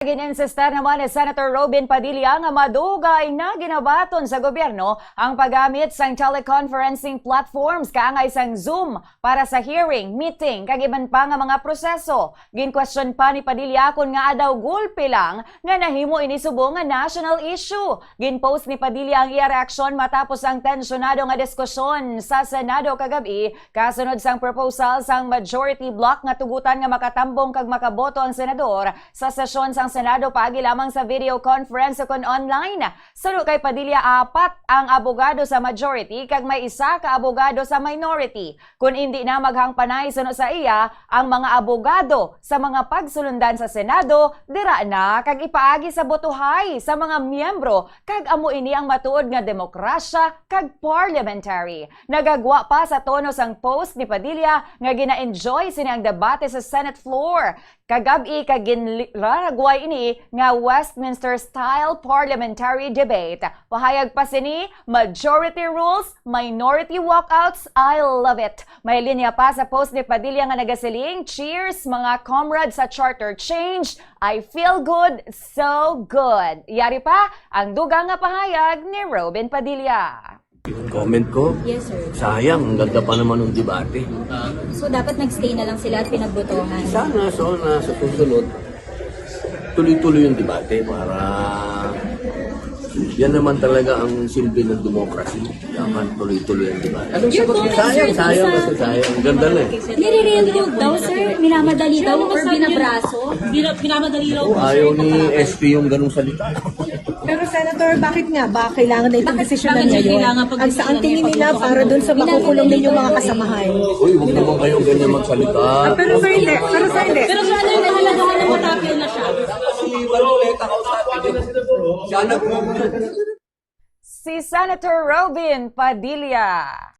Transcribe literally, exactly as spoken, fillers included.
Gin-insistar naman ni Senator Robin Padilla nga madugay na ginabaton sa gobyerno ang paggamit sang teleconferencing platforms kaangay sang Zoom para sa hearing, meeting, kag iban pa nga mga proseso. Gin-question pa ni Padilla kon ngaa daw gulpi lang nga nahimo ini subong nga national issue. Gin-post ni Padilla ang iya reaksyon matapos ang tensyonado nga diskusyon sa Senado kagab-i kasunod sang proposal sang majority bloc nga tugutan nga makatambong kag makaboto ang senador sa sesyon sang Senado paagi lamang sa video conference ukon online. Suno kay Padilla, apat ang abogado sa majority kag may isa ka abogado sa minority. Kon indi na maghangpanay suno sa iya ang mga abogado sa mga pagsulundan sa Senado, dira na kag ipaagi sa botohay sa mga miyembro, kag amo ini ang matuod nga demokrasya kag parliamentary. Nagagwa pa sa tono sang post ni Padilla nga gina-enjoy sini ang debate sa Senate floor kagab-i, kag ginraragway ini nga Westminster-style parliamentary debate. Pahayag pa sini, majority rules, minority walkouts, I love it. May linya pa sa post ni Padilla nga nagasiling, "Cheers, mga comrades sa charter change. I feel good, so good." Yari pa ang dugang nga pahayag ni Robin Padilla. Comment ko, Yes, sir. Sayang, ang ganda pa naman ng debate. So, dapat nag-stay na lang sila at pinagbotohan. Sana, so na sa susunod, tuloy-tuloy yung debate para yan naman talaga ang silbi ng democracy. Dapat tuloy-tuloy ang debate. Anong sagot niya? Sayang, sayang kasi sayang. Ang ganda na eh. Nire-railroad daw, sir? Minamadali daw or binabraso? Bina- Pinamadali raw Oh, po, ayaw sir, ni kapag- S P yung ganung salita. Pero Senator, bakit nga ba kailangan na itong Bakit- desisyonan bakit ngayon? kailangan At saan pagdesisyonan tingin yung nila pagboto? para dun sa makukulong ninyong mga kasamahan? Uy, huwag naman kayong ganyan magsalita. Pero sir, hindi. Pero sir, hindi. Pero sir, ano yung nakalagahan na matapil na siya? Siya nag-move na. Si Senator Robin Padilla.